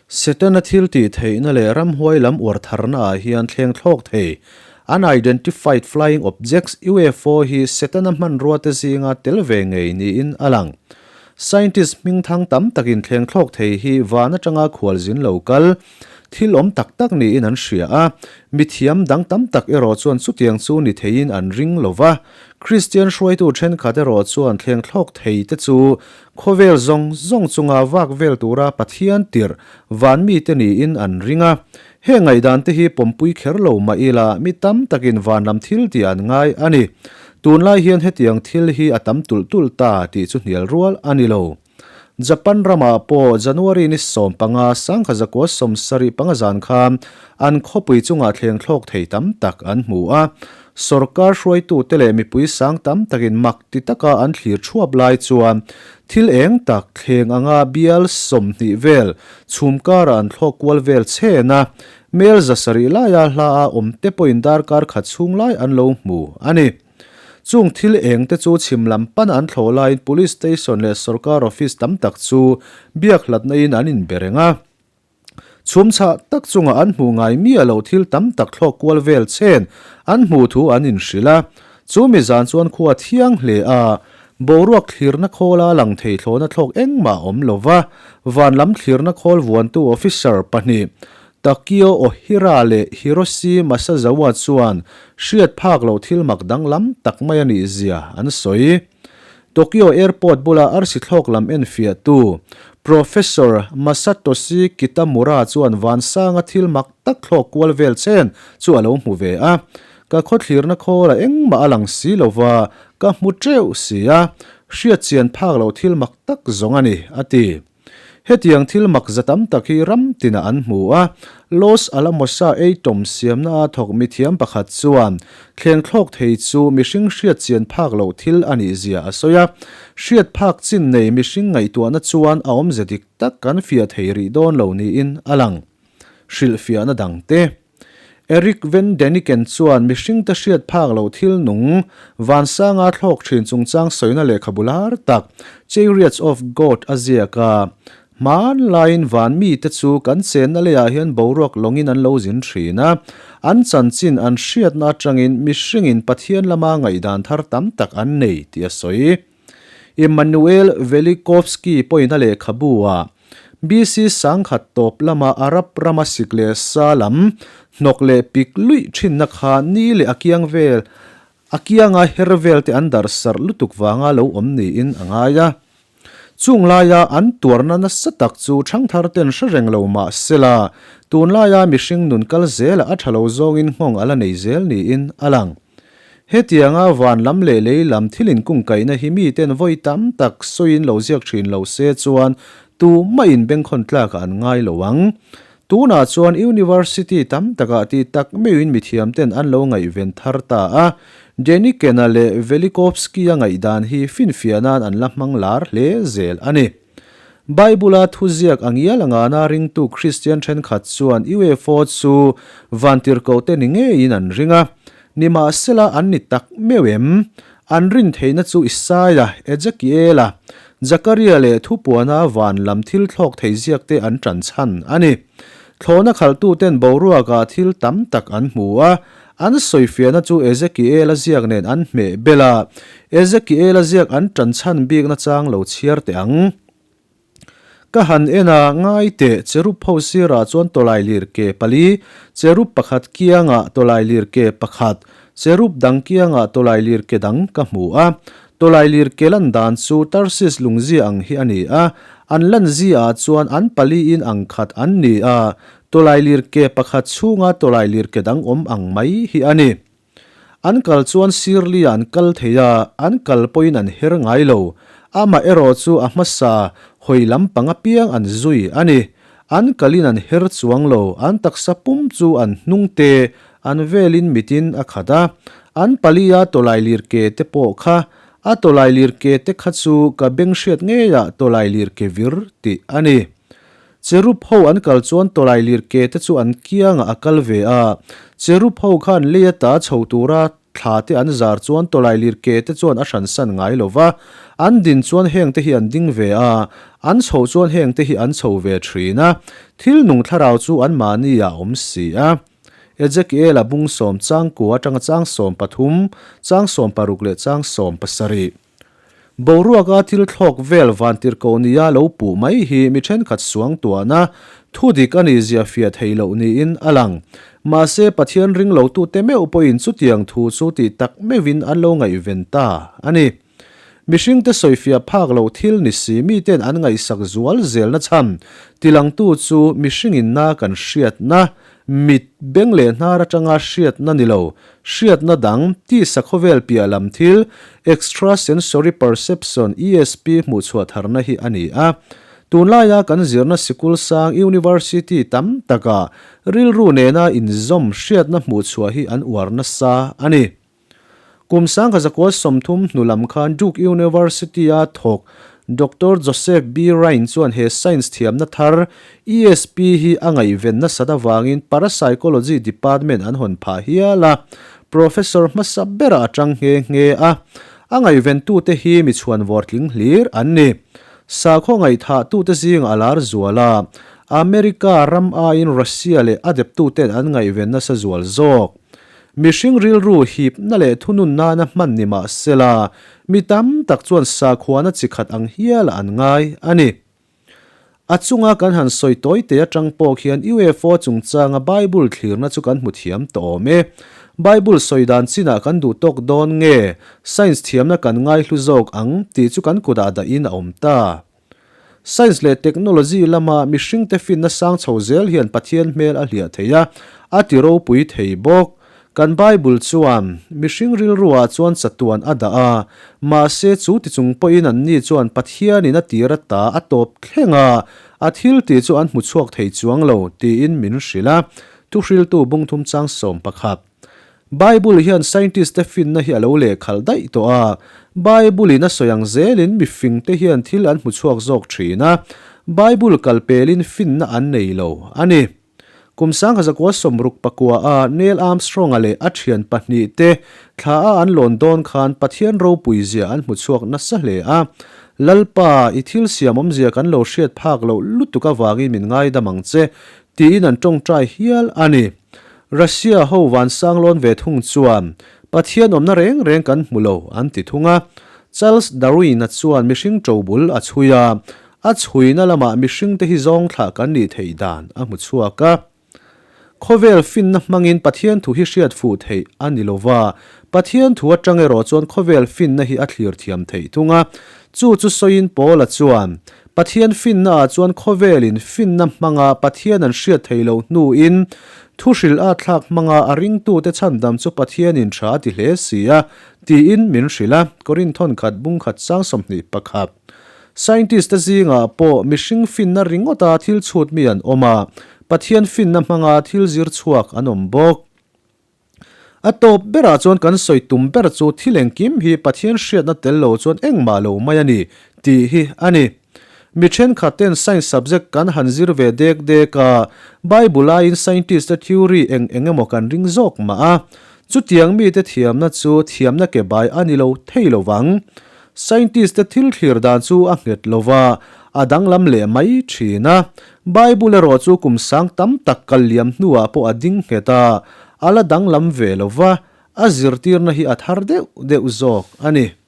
Setana thil tih theihna leh ramhuai lam uar tharna ah hian thleng thlawk thei. Unidentified Flying Objects, UFO, hi Setana hmanrua te zinga tel ve ngei niin a lang. Scientist hmingthang tam takin thleng thlawk thei hi van atanga khualzin lo kal thil awm tak tak niin an hria a, mithiam dang tam tak erawh chuan chutiang chu ni theiin an ring lo va. Kristian hruaitu thenkhat erawh chuan thleng thlawk thei te chu Khawvel zawng zawng chunga vak vel tura Pathian tirh van mite niin an ring a. Heng ngaihdan te hi pawmpui kher lo mah ila mi tam takin van lam thil tih an ngai a ni. Tunlai hian hetiang thil hi a tam tulh tulh ta tih chu hnial rual a ni lo. Japan ramah pawh January ni 15 1975 zan khan an khawpui chungah thleng thlawk thei tam tak an hmu a. Sorkar hruaitute leh mipui sang tam takin mak ti taka an thlir thuap lai chuan thil eng tak thleng anga bial 20 vel chhum karah an thlawk kual vel chhen a, mel 700 laia hla a awm te pawhin darkar khat chhung lai an lo hmu a ni. Chung thil eng te chu chhim lam pana an thlawh laiin Police Station leh sorkar office tam tak chu biak hlatna in an inbe reng a. Chhum chhah tak chunga an hmuh ngai miah loh thil tam tak thlawk kual vel chen an hmuh thu an inhrilh a. Chu mi zan chuan khua thiang hle a, boruak thlirna khawla lang thei thlawhna thlawk engmah a awm lo va, van lam thlirna khawl vuantu officer pahnih Takio Ohira leh Hiroshi Masazawa chuan hriat phak loh thil mak danglam tak mai a nih zia an sawi. Tokyo Airport bula arsi thlawk lam enfiahtu Professor Masatoshi Kitamura chuan vansanga thil mak tak thlawk kual vel chen chu a lo hmu ve a. Ka khawthlirna khawla engmah a lang si lova, ka hmu teuh si a, hriatchian phak loh thil mak tak zawng a ni, a ti. Hetiang thil mak za tam tak hi ram tinah an hmu a, Los Alamos-a atom siamna a thawk mithiam pakhat chuan thleng thlawk thei chu mihring hriat chian phak loh thil a nih zia a sawi a. Hriat phak chin nei mihring ngaihtuahna chuan a awmze dik tak kan fiah thei rih dawn lo niin a lang. Hrilhfiahna dangte. Eric Van Daniken chuan mihringte hriat phak loh thil nung vansanga thlawk thin chungchang sawina lehkhabu lar tak Chariots of God a ziak a. Hmanlaiin van mite chu kan chenna leiah hian boruak lawngin an lo zin thin a, an chanchin an hriatna atangin mihringin Pathian lama ngaihdan thar tam tak an nei tih a sawi. Immanuel Velikovsky pawhin a lehkhabu ah BC sangkhat tawp lama Arab rama sik leh sa lam hnawk leh pik luih thinna kha ni leh a kiang vel a kianga her vel te an darh sarh lutuk vanga lo awm niin a ngai a. Chung laia an tuarna nasa tak chu thangthar ten hre reng lo mah sela, tunlaia mihring nun kal zela a tha lo zawngin nghawng a la nei zel niin a lang. Hetianga van lam leh lei lam thil inkungkaihna hi miten vawi tam tak sawiin lo ziak thin lo se chuan tumah in bengkhawn tlakah an ngai lo ang. Tunah chuan University tam takah tih tak meuhin mithiamten an lo ngaihven thar ta a, Denikena leh Velikovsky-a ngaihdan hi finfiah nan an la hmang lar hle zel a ni. Bible-a thuziak a ngial angana ringtu Kristian thenkhat chuan UFO chu vantirhkohte ni ngeiin an ring a. Nimahsela an ni tak meuh em? An rin theihna chu Isaia, Ezekiela, Zakaria leh thupuana van lam thil thlawk thei ziakte an tan chhan a ni. Thlawhna khalhtuten boruakah thil tam tak an hmu a, An sawifiahna chu Ezekiela ziak nen an hmeh bel a, Ezekiela ziak an tan chhan bikna chang lo chhiar teh ang. Ka han en a, ngai teh, cherub ho sirah chuan tawlailir ke pali, cherub pakhat kiangah tawlailir ke pakhat, cherub dang kiangah tawlailir ke dang ka hmu a. Tawlailir ke lan dan chu Tarsis lungzia ang hi a ni a, an lanzia ah chuan an paliin ang khat an ni a, Tawlailir ke pakhat chhunga tawlailir ke dang awm ang mai hi a ni. An kal chuan sirli-ah an kal thei a, an kal pawhin an her ngai lo. Amah erawh chu a hmasa hawi lampang apiang an zui a ni. An kalin an her chuang lo, an taksa pum chu an hnung te, an velin mitin a khat a. An palia tawlailir ke te pawh kha, a tawlailir ke te kha chu ka beng hriat ngeiah tawlailir ke vir tih a ni. Cherub ho an kal chuan tawlailir ke te chu an kiangah a kal ve a, cherub ho khan lei ata chho tura Thla te an zar chuan tawlailir ke te chuan a hransan ngai lo va, an din chuan heng te hi an ding ve a, an chhoh chuan heng te hi an chho ve thin a, thil nung thlarau chu anmahni ah a awm si a. Ezekiel-a bung sawm changkua atanga chang 13, chang 16 leh chang 17. Boruaka thil thlawk vel vantirhkoh nia lo puh mai hi mi thenkhat suang tuahna thu dik a nih zia fiah thei loh niin a lang. Mahse, Pathian ring lotute meuh pawhin chutiang thu chu tih tak meuhin an lo ngaihven ta a ni. Mihringte sawifiah phak loh thil ni si miten an ngaihsak zual zelna chhan tilangtu chu mihringin na kan hriatna Mit, beng leh hnar atanga hriatna ni lo, hriatna dang, tisa khawvel piah lam thil, extrasensory perception, ESP, hmuhchhuah tharna hi a ni a. Tunlaia kan zirna sikul sang, university, tam takah rilru nena inzawm hriatna hmuhchhuah hi an uar nasa a ni. Kum sangkha zakua 30 hnu lam khan Duke University-a thawk Doctor Joseph B. Rhine chuan he science thiamna thar, ESP, hi a ngaihven nasat avangin Parapsychology Department an hawn phah hial a, Professor hmasa berah a tang nghe nghe a. A ngaihventute hi mi chhuanvawr tling hlir an ni. Sakhaw ngaihthah-tute zingah a lar zual a, America ram aiin Russia leh a deptuten an ngaihven nasa zual zawk. Mihring rilru hipna leh thunun nana hman ni mah sela, mi tam tak chuan sakhuana chi khat ang hialah an ngai a ni. A chunga kan han sawi tawi te atang pawh khian UFO chungchanga Bible thlirna chu kan hmu thiam tawh awm e. Bible sawi dan chinah kan duh tawk dawn nge, science thiamna kan ngaihlu zawk ang tih chu kan kutah dahin a awm ta. Science leh technology lama mihringte finna sang chho zel hian Pathian hmel a hliah thei a, a ti ropui thei bawk. Kan Bible chuan mihring rilruah chuan chatuan a dah a, mahse chu ti chung pawhin anni chuan Pathianin a tir ata a tawp thleng a, a thil tih chu an hmu chhuak thei chuang lo tiin min hrilh a, Thuhriltu bungthum chang 11. Bible hian scientist te finna hi a lo lehkhalh daih tawh a, Bible in a sawi ang zelin mifing te hian thil an hmu chhuak zawk thin a, Bible kal pelin finna an nei lo a ni. Kum 1969 a Neil Armstrong-a leh a thian pahnih te thla a an lawn dawn khan Pathian ropui zia an hmu chhuak nasa hle a, Lalpa, i thil siam awmzia kan lo hriat phak loh lutuk avangin min ngaidam ang che, tiin an tawngtai hial a ni. Russia ho vansang lawn ve thung chuan Pathian awmna reng reng kan hmu lo an ti thung a. Charles Darwin-a chuan mihring ṭobul a chhui a, a chhuina lamah mihringte hi zawngthlah kan nih theih dan a hmu chhuak a. Khawvel finna hmangin Pathian thu hi hriat fuh theih a ni lo va, Pathian thu aṭang erawh chuan khawvel finna hi a thlir thiam theih thung a. Chu chu sawiin Paula chuan, Pathian finnaah chuan khawvelin finna hmanga Pathian an hriat theih loh hnuin thuhrilh a thlak hmanga a ringtute chhandam chu Pathianin tha a ti hle si a, tiin min hrilh a, Korinthon khat bung khat sang 21. Scientist te zingah pawh mihring finna ringawta thil chhut mi an awm a, Pathian finna hmanga thil zir chhuak an awm bawk. A tawp berah chuan kan sawi tum ber chu thil engkim hi Pathian hriatna tel lo chuan engmah lo mai a ni tih hi a ni. Mi thenkhat ten science subject kan han zir ve dek dek a, Bible aiin scientist te theory eng eng emaw kan ring zawk mah a. Chutiang mite thiamna chu thiamna ke bai a ni lo thei lo vang. Scientist te thil thlir dan chu a nghet lo va, a danglam leh mai thin a. Bible erawh chu kum sang tam tak kal liam hnuah pawh a ding nghet a, a la danglam ve lo va, a zirtirna hi a thar deuh deuh zawk a ni.